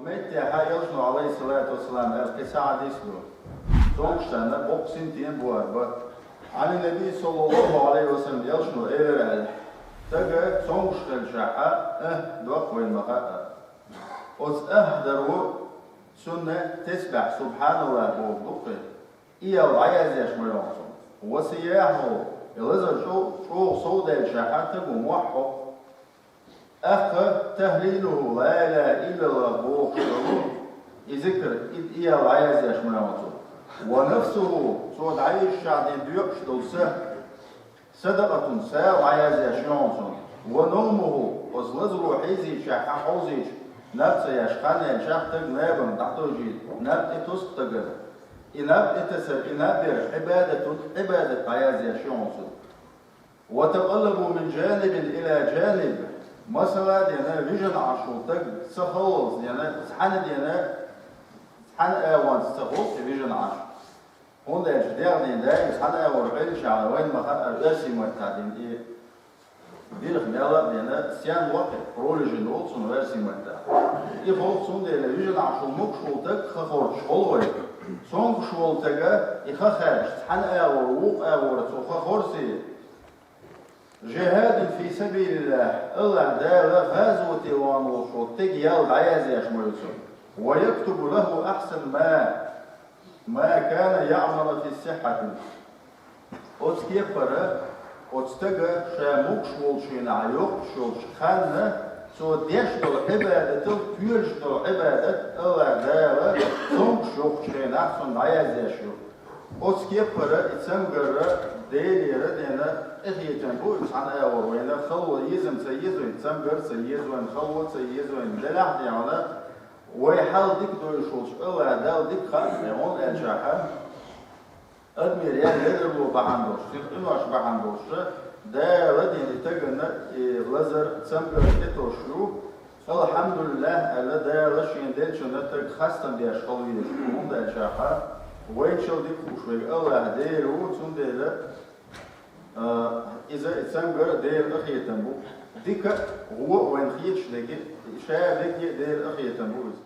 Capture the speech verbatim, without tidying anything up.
Меттехьа Элчано, Ӏалайхи ссалату вассалам, аьлла кхин цхьа хьадис ду. Цомгуш санна боккха синтем бу ара ба. Ӏан ан-Наби саллаллаху Ӏалайхи ва саллам, Элчано элира аьлла: стага цомгуш хилчахьа, э, доккха вайна ма хаьа. Оцу «ах» даро цунна тесбехь, субхьаналлахӀ бохург ду-кх. И ял дӀаяздеш ма йогӀу цунна. Ва сияхьухӀу, и лазар чӀо-, чӀогӀа совдаьлчахьа, стага мохь хьокху. Аккха, тахӀлилухӀу, ла илахӀа иллаллахӀ бохуш долу и зикр, и, и ял дӀаяздеш ма йогӀу цунна. Ва нафсухӀу, цо дӀайижчахь ден доькъуш долу са, садакъатун, са ял дӀаяздеш йогӀу цунна. Ва навмухӀу, оцу лазаро хьийзийчахьа, хьовзийча, наб ца еш, хан яьлчахь, стаг набана дӀатойжийта, наб тӀетосу-кх стагана. И наб тӀетасар, и наб яр Ӏибадатун, Ӏибадат дӀаяздеш йогӀу цунна. Ва такъаллубухӀу мин жанибин ила жаниб. Масала, дена, вижина Ӏаш волу стаг ца халлалц, дена, цхьана, дена, цхьана агӀонца ца хуьлу и вижина Ӏаш. ХӀунда аьлча дегӀ дийна даим цхьана агӀор Ӏилча, вайна ма хаьара, оьрсийн маттахь дийна и дирх мел а дийна, стенна ваккхи, пролежень олу цунна оьрсийн маттахь. И хӀокху цундела вижина Ӏаш волу мукъаш волу стаг ха хорцуш хуьлу вай. Цомгуш волу стага и ха хаьрча, цхьана агӀор, вукху агӀор цо ха хорсий, жихӀадун фи сабилиллахӀ, АллахӀ Дала гӀазоте вахана волчу стеган ял дӀаяздеш ма ю цунна. Ва яктубу лахӀу ахьсана ма, ма кана яӀмалу фи сиххьати. Оцу кепара оцу стага ша мукъаш волчу хенахь йоккхуш йолчу ханна цо деш долу Ӏибадатал тоьлуш долу Ӏибадат АллахӀ Дала цомгуш йоккхучу хенахь цунна дӀаяздеш ю. Оцу кепара и цамгар Делера, дена, къинхетам бу иза, цхьана агӀор вайна хало еза-м ца еза вайна, цамгар а ца еза вайна, хало а ца еза вайна, делахь а дехьа, вай хьал дика дойуш волчу АллахӀ Далла дика хаьа вайна, хӀунда аьлчахьа, адамера ял ледарло бахьана долуш, цуьнан къинош бахьана долуш, Дала, дена, и стагана и лазар, цамгар тӀетосуш ю. АлхьамдулиллахӀ аьлла, Дала шена деллачунна стаг хастам беш хила везаш ву, хӀунда аьлчахьа, вайначул дика хууш верг АллахӀ Дела ву, цундела, а, иза и цамгар Делан къинхетам бу. Дика а, вон а вайна хеташ дерг, ша дерг а Делан къинхетам бу иза.